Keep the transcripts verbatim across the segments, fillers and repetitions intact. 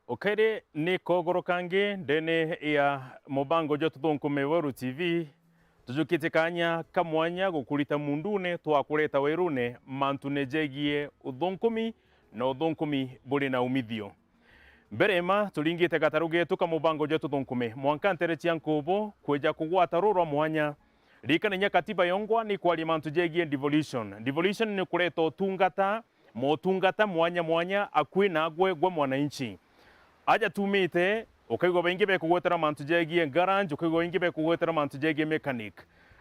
Ukairi ni kogoro kangi ndene ya mubango jwa Tuthunkume Weru T V, tujukitie kanya ka mwanya gukurita mundune twakureta werune mantune jegie uthunkumi na uthunkumi buri na umithio. Mbere ma turingite gataru getu ka mubango jwa Tuthunkume, mwanka ntere cia nkubu kwija kugwata rurwa mwanya. Ririkana inya katiba yongwa ni kwaria mantu jegie devolution. Devolution ni kureta utungata, motungata mwanya mwanya akui na agwe gwa mwananchi. Aja tumite, ukaigua baingi bekugwetera mantu jegie garage, ukaigua baingi bekugwetera mantu jegie mechanic.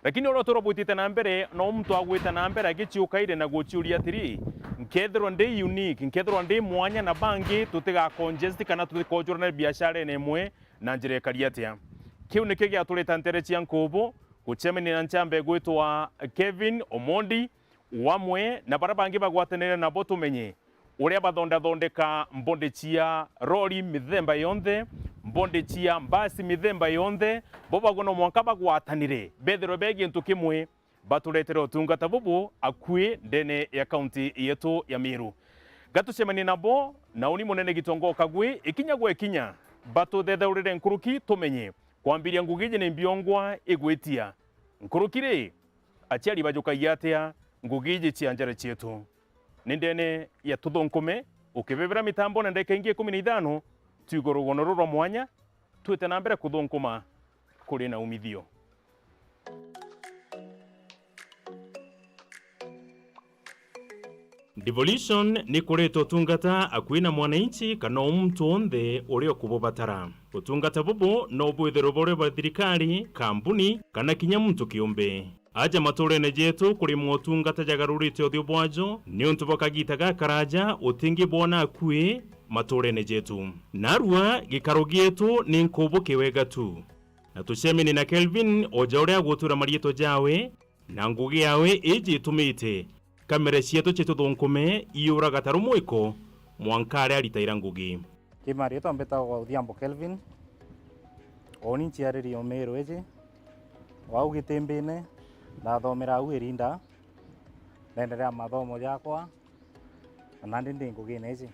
Lakini uria utura bwitite na mbere, no muntu agwita na mbere agiciukaire na guciuria atiri, nkethirwa ndi unique, nkethirwa ndi mwanya na bangi, tutiga congest kana tutikojurana biasharene imwe na njira ikari atia? Kiu nikio giatureta ntere cia nkubu, gucemania na nchambe gwitwa Kevin Omondi, wamwe na baria bangi bagwatanire nabo tumenye uria bathondathondeka mbondi cia rori mithemba yonthe, mbondi cia mbasi mithemba yonthe, bo bagwe no mwanka bagwatanire, bethirwe be gintu kimwe, baturetere utungata bubu akui ndene ya kaunti yetu ya Meru. Gatucemanie nabo, na uni munene Gitonga Okagwi, ikinya gwa ikinya, batuthethaurire nkuruki tumenye kwambiria ngugi iji ni mbiongwa igwitia. Nkuruki ri, aciari bajukagia atia ngugi iji cia njara cietu? Ni ndene ya Tuthunkume, ukibebera mitambo na ndagika ingi ikumi na ithano, twigue rugono ruru rwa mwanya, twite na mbere kuthunkuma kuri na umithio. Devolution ni kureta utungata akui na mwananchi kana o muntu onthe uria ukububatara. Utungata bubu no bwithirwe buri bwa thirikari, kambuni, kana kinya muntu kiumbe. Aja maturene jetu kuri motungata jagarurite uthio bwajo, niuntu bwa kagita gakaraja utingibwona akui maturene jetu. Narua gikaro gietu ni nkubu kiwega tu. Na tucemenie na Kelvin, oja uria agutura marietwa jawe, na ngugi yawe iji itumite kamera cietu cituthunkuma iuraga ta rumwiko mwanka aria aritaira ngugi. Ki marietwa mbitagwa Odhiambo Kelvin. Uni nciaririe o Meru iji. Wau Gitimbine, ndathomera au Irinda, ndaenderea mathomo jakwa, na nandi ndi ngugine iji.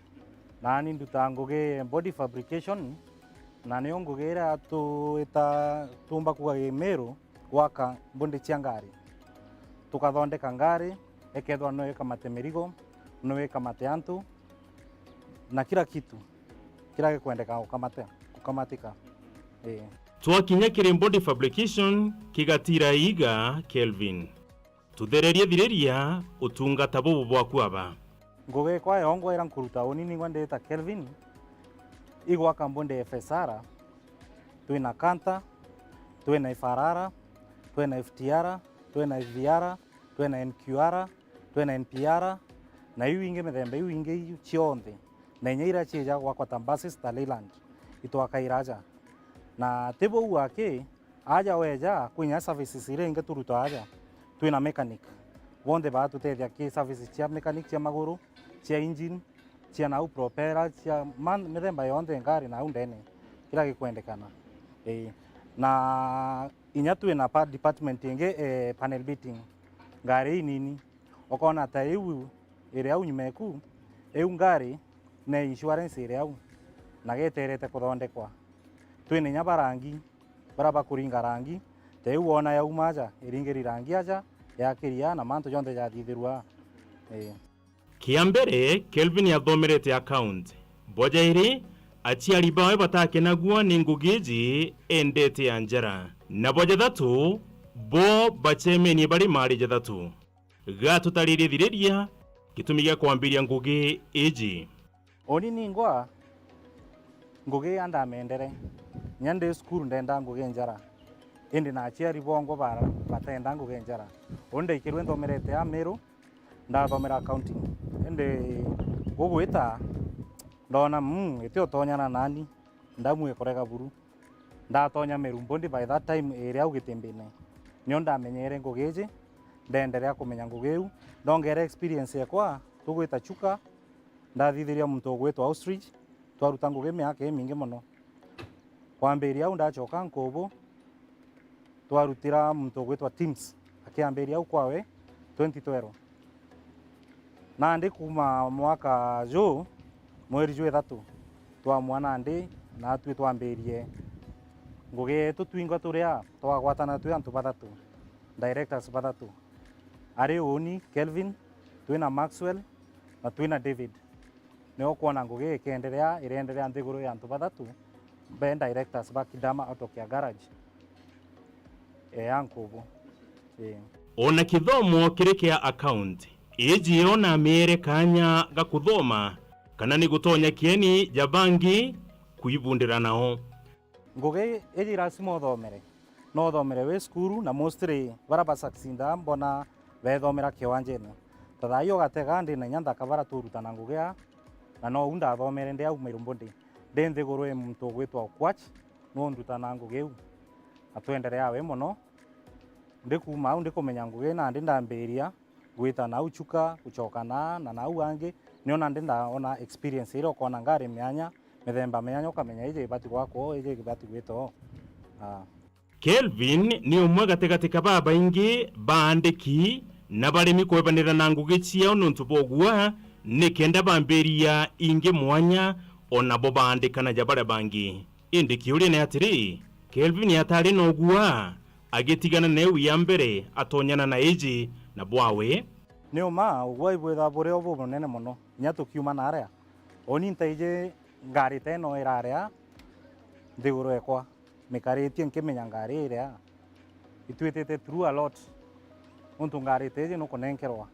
Nani ndutaa ngugi body fabrication, na niyo ngugi iria twita, tuumba kuuga Gimiru, gwaka mbundi cia ngari. Tukathondeka ngari, ikethirwa no ikamate mirigo, no ikamate antu, na kila kitu kiria gikwendeka gukamate, gukamatika. Ii. Twakinya kiri body fabrication, kigatira iiga Kelvin. Tuthererie thiriria utungata bubu bwaku aba. Ngugi ikwa yongwa iria nkuruta uni ningwa ndita Kelvin, igwaka mbundi ya F S R, twina Canter, twina F R R, twina F T R, twina F V R, twina N Q R, twina N P R, na iu ingi mithemba iu ingi iu cionthe, na inya iria ciija gwakwa ta buses ta Leyland, itwakaira aja. Na ti bou aki, aja weja, kwi inya services iria ingi turuta aja. Twina mechanic. Bonthe baatutethia ki services cia mechanic cia maguru, cia engine, cia nau propeller, cia man-, mithemba yonthe ngari nau ndene, kiria gikwendekana. Ii. Na inya twina pa-, department ingi, eh, panel beating. Ngari inini. Ukona ta iu iri au nyuma eku, iu ngari ne insurance iri au, na geterete kuthondekwa. Twina inya barangi, baria bakuringa rangi, ta iu wona yauma aja, iringiri rangi aja, yakiria, na mantu jonthe jathithirua. Ii. Kia mbere, Kelvin athomerete account. Bo jairi, aciari bawe batakenagua ni ngugi iji endete ya njara. Na bo jathatu, bo bacemenie bari mari jathatu. Gatutaririe thiriria gitumi gia kwambiria ngugi iji. Uni ningwa ngugi ya ndamendere. Nya ndi cukuru ndenda ngugi njara. Indi na aciari bongwa bara batenda ngugi njara. Uni ndaikirwe nthomerete a Meru, ndathomera accounting. Indi gugwita ndona, mm, iti utonyana nani. Ndamue kurega buru. Ndatonya Meru mbundi by that time iri au Gitimbine. Nio ndamenyeere ngugi iji, ndeenderea kumenya ngugi iu. Ndongere experience ekwa, tugwita Chuka, ndathithiria muntu ugwitwa Ostrich, twaruta ngugi miaka imingi mono. Kwambiria au ndachoka Nkubu, twarutira muntu ugwitwa Tims, akiambiria au kwawe twenty twelve. Nandi kuuma mwaka juu, mweri jwa ithatu, Twamua nandi, naatwi twambirie ngugi yetu twingwa turia twagwatana twi antu bathatu, directors bathatu. Ari uuni Kelvin, twina Maxwell, na twina David. Nio ukwona ngugi ikienderea, irienderea nthiguru ya antu bathatu be directors ba Kidama Auto Care Garage, e, ya Nkubu. Ii. Ona kithomo kiri kia account, iji yo na miere kanya ga kuthoma, kana ni gutonya kieni ja bangi kwibundira nao. Ngugi iji lazima uthomere. No uthomere wi cukuru, na mostly baria ba succeeda mbona beethomera kiwanjene. Ta thaa ii ugatega ndi na inya nthaka baria turutana ngugi aa, na nou ndathomere ndi au Meru Mbundi. Ndi nthiguru i muntu ugwitwa Okwach, niwe undutana ngugi iu. Na twenderea we mono. Ndi kuuma au ndikumenya ngugi nandi ndambiria gwita nau Chuka, gucoka naa, na nau angi, niona ndi ndaona experience iria ukoona ngari mianya, mithemba mianya, ukamenya iji ibati gwakwa uu, iji ibati gwita uu. Aa. Kelvin ni umwe gatigati ka babaingi baandiki na barimi kwebanira na ngugi ciao niuntu bwa ugua, nikenda bambiria ingi mwanya, o nabo baandika na ja baria bangi. Indi kiuria ni atiri, Kelvin atari na ugua, agitigana na iu ya mbere, atonyana na iji na bwawe? Ni uma, ugua ibwitha buri o bubunene mono, inya tukiuma naria. Uni ntaiji ngari ta ino iraria nthiguru ekwa, mikaritie nkimenya ngari iria. Itwitite through a lot. Nontu ngari ta iji nukunenkerwa,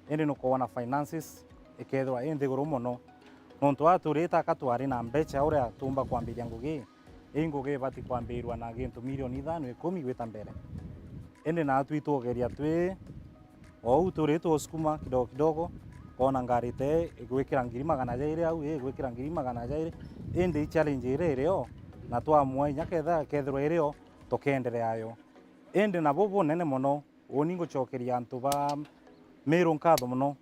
indi nukwona finances ikethirwa i nthiguru mono. Nontu aturite aka twari na mbecha uria tuumba kwambiria ngugi, ii ngugi ibati kwambirua na gintu milioni ithano ikumi gwita mbere. Indi naatwi itwogeria twi ou turi twosukuma kidogo kidogo, koona ngari te igwikira ngiri magana jairi au, ii igwikira ngiri magana jairi, indi i challenge iria irio, na twamua inya ketha kethirwa irio, tukeenderea yo. Indi nabo bunene mono, uni ngucokeria antu ba Meru nkatho mono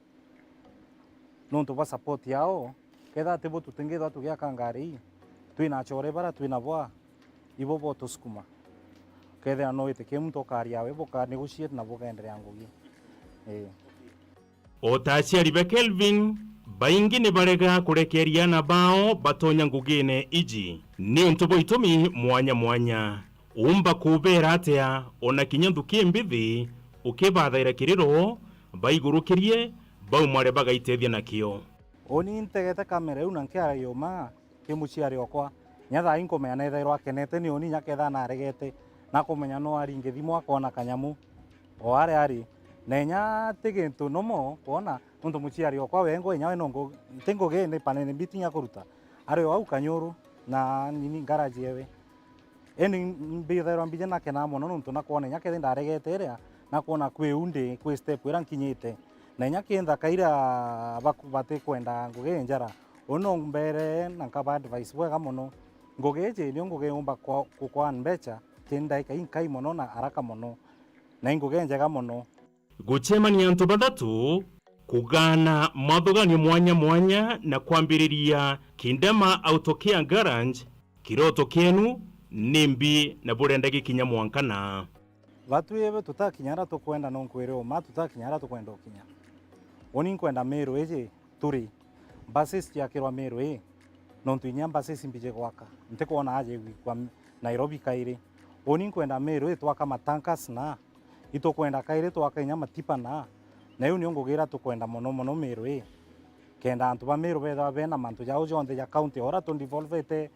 nontu bwa support yao. Ketha atibo tutingithwa tugiaka ngari ii, twina achore bara twina bwa ibo botusukuma. Kethira no witikie muntu ukaria we, buka negotiate na bukeenderea ngugi. Ii. O ta aciari ba Kelvin, baingi ni barega kurekeria aana bao batonya ngugine iji niuntu bwa itumi mwanya mwanya. Uumba kubeera atia, ona kinya nthuki imbithi ukibathaira kiriro, baigurukirie, baumare bagaitethia nakio? Uni ntegete kamera iu na nkiaragia uma ki muciari okwa. Inya thaa ii nkumenya neethairwa akenete ni uni, inya ketha naregete, nakumenya no aringe thimu akoona kanyamu o aria ari. Na inya ti gintu nomo kwona, nontu muciari okwa wengwa inya we no ngu-, ti ngugi ni panene mbiti inya kuruta. Ari o au kanyuru na nini ngaraji ewe. Indi mbithairwa mbiji nakenaa mono nontu nakwona inya kethi ndaregete iria, nakwona kwi u ndi, kwi step iria nkinyite. Na inya ki nthaka iria baku-, batikwenda ngugi njara, uu no mbere na nkaba advice bwega mono. Ngugi iji niyo ngugi yumba kwa, kukwa mbecha ki ndaika inkai mono na haraka mono. Na i ngugi njega mono. Gucemania antu bathatu, kugaana mwathuganio mwanya mwanya na kwambiriria Kindema Auto Care Garage, kiroto kienu ni mbi na burenda gikinya mwanka naa? Batwi tutakinya aria tukwenda, no nkwire uma tutakinya aria tukwenda ukinya. Uni nkwenda Meru iji turi, buses ciakirwa Meru ii, nontu inya buses mbiji gwaka, ntikwona aja igwikwa Nairobi kairi. Uni nkwenda Meru ii twaka matankas naa, itukwenda kairi twaka inya matipa naa, na iu niyo ngugi iria tukwenda mono mono Meru ii. Kenda antu ba Meru bethirwa bena mantu jao jonthe ja county, o uria tu devolvete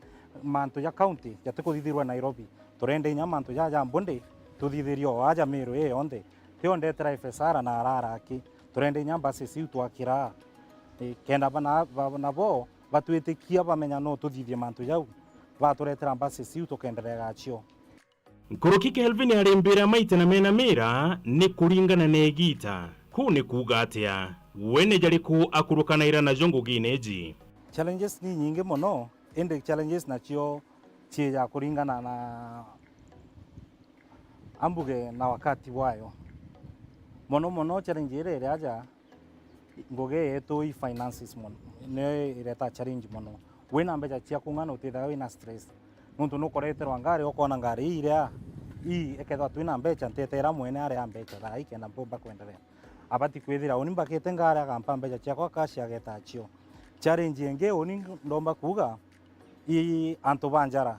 mantu ja county jatikuthithirwa Nairobi. Turenda inya mantu jaja mbundi tuthithirio o aja Meru ii yonthe. Tio ndetera F S R na arara aki. Turenda inya buses iu twakira. Ii, kenda bana, ba, nabo batwitikia bamenya no tuthithie mantu jau. Baturetera buses iu tukendereaga acio. Nkuruki Kelvin arimbira maita na mena mira ni kuringana na igiita. Kuu ni kuuga atia? We ni jariku akurukanaira najo ngugine iji? Challenges ni nyingi mono, indi challenges nacio ciija kuringana na, ambuge, na wakati bwayo. Mono mono challenge iria iri aja, ngugi yetu i finances mono, niyo ireta challenge mono. Wina mbeca cia kung'ana utithaga wina stress. Nontu nukureterwa ngari, ukona ngari ii iria, ii, ikethirwa twina mbeca, ntetera mwene aria mbeca thaa ii kenda mpumba kwenderea. Abati kwithira uni mbakite ngari akampa mbeca ciakwa cash ageta acio. Challenge ingi uni ndomba kuuga, I antu ba njara.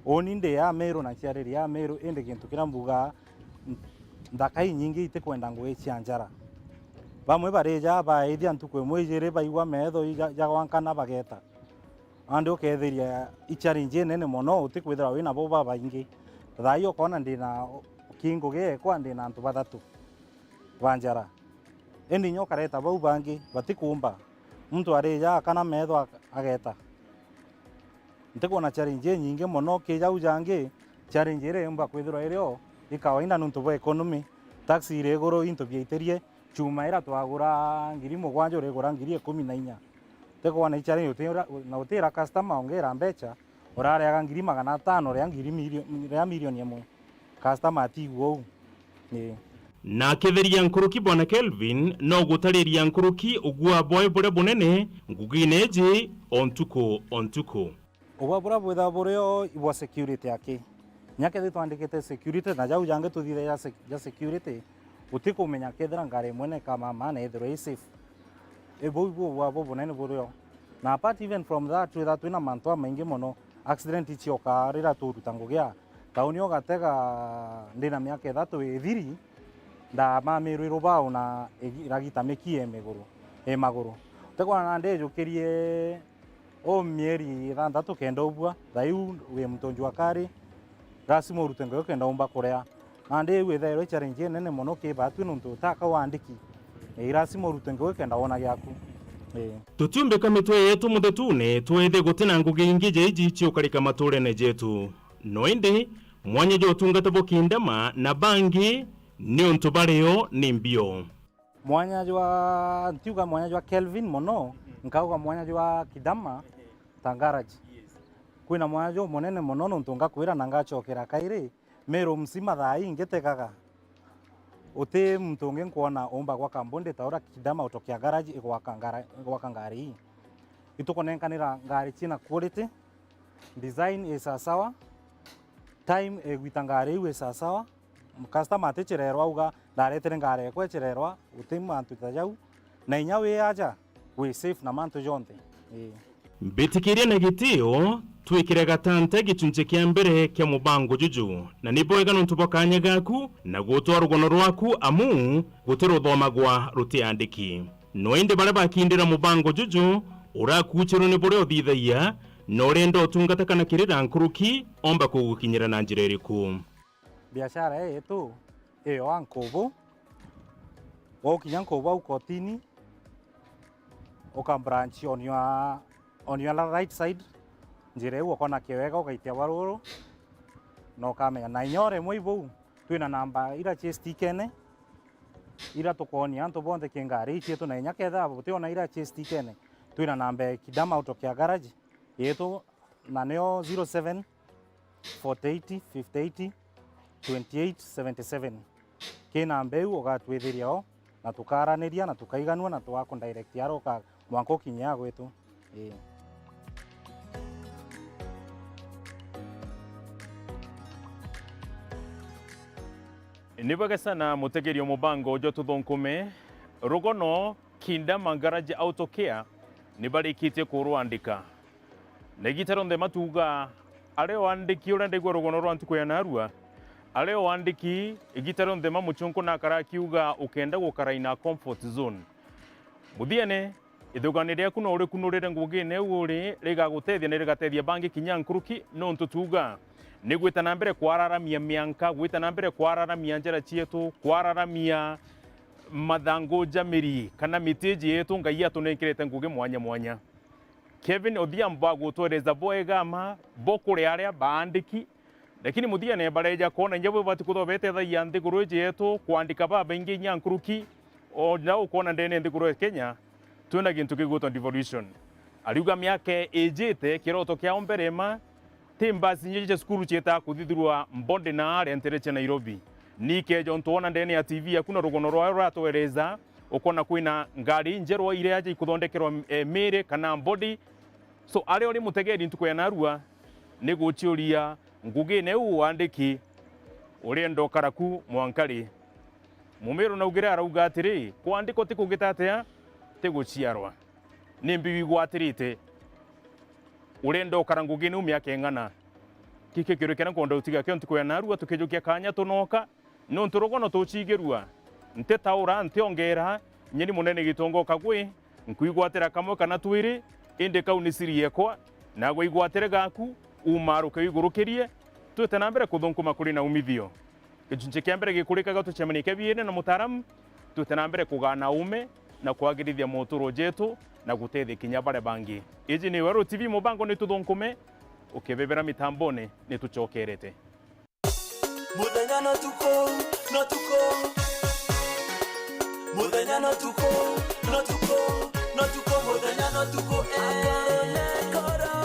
Uni ndi ya Meru na nciariri ya Meru, indi gintu kiria mbugaa, n-, nthaka inyingi itikwenda ngugi cia njara. Bamwe barija baithia ntuku imwe ijiri, baigua meetho ija-, jagwankana bageta. Nandi ukeethiria i challenge inene mono utikwithirwa wina bo babaingi. Thaa ii ukoona ndina kingugi ekwa, ndina antu bathatu ba njara. Indi inya ukareta bau bangi batikuumba. Muntu arija akana meetho ak-, ageta. Ntikwona challenge inyingi mono ki jau jangi, challenge iria yumba kwithirwa irio i kawaida nontu bwa economy, tax iri iguru, into biaitirie, chuma iria twagura ngiri mugwanja urigura ngiri ikumi na inya. Ntikwona i challenge uti-, na utira customer ongeera mbecha, urareaga ngiri magana atano ria ngiri milio-, ria milioni imwe. Customer atigua uu. Ii. Na akitheria nkuruki, Bwana Kelvin no gutariria nkuruki ugua bwae buria bunene ngugine iji o ntuku o ntuku. Ugua buria bwithaga burio ibwa security aki. Nya kethira twandikite security na jau jangi tuthithagia ja sec-, ja security, utikumenya kethira ngari imwe na ikamama na ithirwe i safe. Ibuu ibu ugua bubunene burio. Na apart even from that, twithaga twina mantu jamaingi mono. Accident iciokaa riria turuta ngugi a tauni, ugatega ndina miaka ithatu ithiri, ndamamirwe rubao na igi-, iragita mikia e miguru, e maguru. Utegwa nandi ijukirie o mieri ithanthatu kenda ubua, thaiu wi muntu njua kari, lazima urute ngugi kenda umba kuria. Nandi iu ithairwe challenge inene mono ki batwi nontu utaka wandiki. Ii, lazima urute ngugi kenda wona giaku. Ii. Tutiumbika mitwe yetu muthetune twithe guti na ngugi ingi ja iji ciukarika maturene jetu. No indi, mwanya jwa utungata bwa Kindama na bangi niuntu bario ni mbio. Mwanya jwa, ntiuga mwanya jwa Kelvin mono, nkauga mwanya jwa Kidama, ta garage. Kwina mwanya jumunene mono nontu ngakwira na ngacokera kairi, Meru mzima thaa ii ngitegaga. Uti muntu ungi nkwona umba gwaka mbundi ta uria Kidama Auto Care Garage igwaka ngara-, igwaka ngari ii. Itukunenkanira ngari ciina quality, design i sawasawa, time igwita ngari iu i sawasawa, customer atichirerwa auga, ndaretire ngari ekwa ichirerwa, uti mantu ta jau, na inya wi aja, wi safe na mantu jonthe. Ii. Mbitikiria na gitio, twikire gatanta gichunchi kia mbere kia mubango juju, na ni bwega nontu bwa kanya gaku na gutwa rugono rwaku, amu guti ruthomagwa rutiandiki. No indi baria bakindira mubango juju, urakuchirwe ni buria uthithagia, na urenda utungata kana kirira nkuruki, omba kugukinyira na njira iriku? Biashara ii yetu iyoa Nkubu. Waukinya Nkubu au kotini, uka branch on your, on your right side. Njira iu ukona kiwega, ugaitia baruru, na ukamenya. Na inya rimwe ibuu, twina namba ira cia stikene, ira tukwonia antu bonthe ki ngari ii cietu, na inya kethira butiona ira cia stikene, twina namba ya Kidama Auto Care Garage yetu, na nio zero seven, forty eight, fifty eight, twenty eight, seventy seven. Ki namba iu ugatwithiria o, na tukaraniria, na tukaiganua, na twaku direct ara uka-, mwanka ukinye a gwitu. Ii. Ni bwega sana mutegeria mubango jwa Tuthunkume. Rugono Kindama Garage Auto Care ni barikitie kurwandika. Na igita rionthe matuuga, ari o andiki uria ndaigua rugono rwa ntuku ya narua, ari o andiki igita rionthe mamuchunku na akara akiuga ukenda gukara in a comfort zone. Muthiene, ithugani riaku no urikunurire ngugine iu uri, rigagutethia na rigatethia bangi kinya nkuruki, nontu tuuga ni gwita na mbere kwararamia mianka, gwita na mbere kwararamia njara cietu, kwararamia mathangu ja miri kana miti iji yetu Ngai atunenkerete ngugi mwanya mwanya. Kevin Odhiambo agutwereza bwega ma bo kuri aria baandiki, lakini muthiene bareja kwona inya bo bati kuthwa betethagia nthiguru iji yetu kwandika babaingi inya nkuruki, o na ukwona ndene nthiguru ya Kenya, twina gintu gigwitwa devolution. Ariuga miaka ijite, kiroto kiao mbere ma, ti mbasi inya cia cukuru cietaga kuthithirwa Mbondi na aria ntere cia Nairobi. Nikeja untu wona ndene ya T V yaku na rugono rwayo ruratwereza, ukona kwina ngari injerwa iria aja ikuthondekerwa, eh, miri kana Mbondi. So, aria uri mutegeri ntuku ya narua, ni guciuria ngugine iu wandiki urienda ukara ku mwanka ri? Mumiru naugire arauga atiri, kwandikwa ti kugita atia? Ti guciarwa. Nimbi wigwatirite? Urenda ukara ngugine u miaka ing'ana? Giki kiuria kiria nkwenda utiga kio ntuku ya narua tukijukia kanya tunoka, niuntu rugono tucigirua. Ntitaura, ntiongera, nyeni munene gitongo kagwi, nkwigwatira kamwe kana twiri, indi kau ni siri yekwa, nagwe igwatire gaku, umaruke wigurukirie, twite na mbere kuthunkuma kuri na umithio. Gicunci kia mbere gikurikaga tucemanie kia biiri na mutaaramu, twite na mbere kugaana uume na kwagirithia moturo jetu na guteethia kinya baria bangi. Iji ni Weru T V, mubango ni tuthunkume, ukibebera mitambone ni tucokerete. Muthenya no tuku, no tuku. Muthenya no tuku, no tuku, no tuku, muthenya no tuku, eh.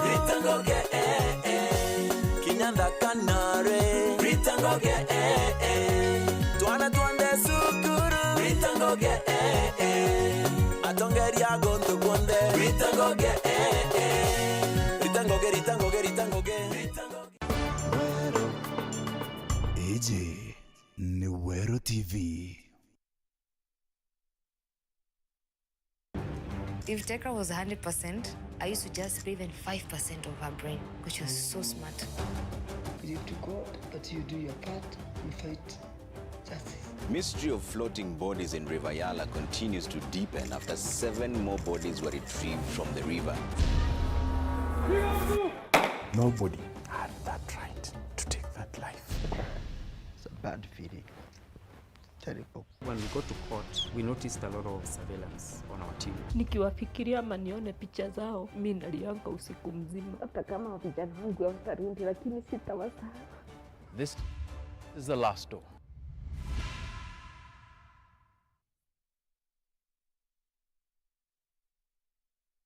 Rita Ngoge, eh, eh. Kinya ndakanare. Rita Ngoge, eh, eh. Twana twande cukuru. Rita Ngoge, eh, eh. Atongeria gontu kwonde. Rita Ngoge, eh, eh. Rita Ngoge, Rita Ngoge, Rita Ngoge. Rita Ngoge. Iji ni Weru T V. If Tekra was a hundred percent, I used to just spare even five percent of her brain, 'cause she was so smart. Believe to God that you do your part and fight justice. Mystery of floating bodies in River Yala continues to deepen after seven more bodies were retrieved from the river. Nobody had that right to take that life. It's a bad feeling. Terrible. When we got to court, we noticed a lot of surveillance on our team. Nikiwafikiria ama nione picha zao, mi nalianga usiku mzima. Hata kama vijana wangu hawatarudi, lakini sitawasahau. This is the last door.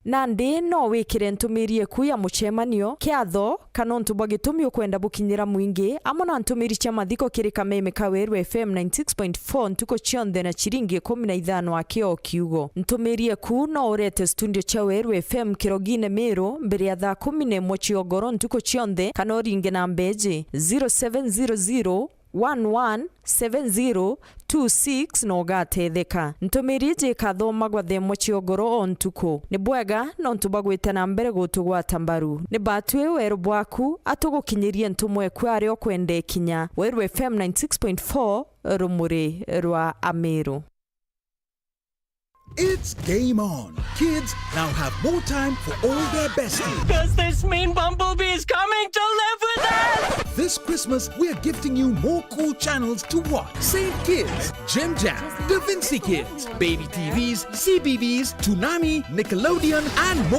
Nandi no wikire ntumiri eku ya mucemanio kiatho, kana untu bwa gitumi ukwenda bukinyira mwingi, amwe na ntumiri cia mathiko kiri kameme ka Weru F M ninety six point four ntuku cionthe na ciringi ikumi na ithano aki o kiugo. Ntumiri eku no urete studio cia Weru F M Kirogine Miru mbere ya thaa kumi na imwe cia ugoro ntuku cionthe, kana uringe namba iji, zero seven zero zero, one one seven zero two six na ugatetheka. Ntumiri iji ikathomagwa thaa imwe cia ugoro o ntuku. Ni bwega nontu bwa gwita na mbere gutugwata mbaru. Ni batwi weru bwaku, atugukinyirie ntumwa eku aria ukwenda ikinya. Weru F M ninety six point four, rumuri rwa Amiru. It's game on. Kids now have more time for all their besties. Does this mean Bumblebee is coming to live with us? This Christmas, we're gifting you more cool channels to watch. Save Kids, Jim Jam, Da Vinci Kids, Baby T Vs, C B Bs, Toonami, Nickelodeon, and more.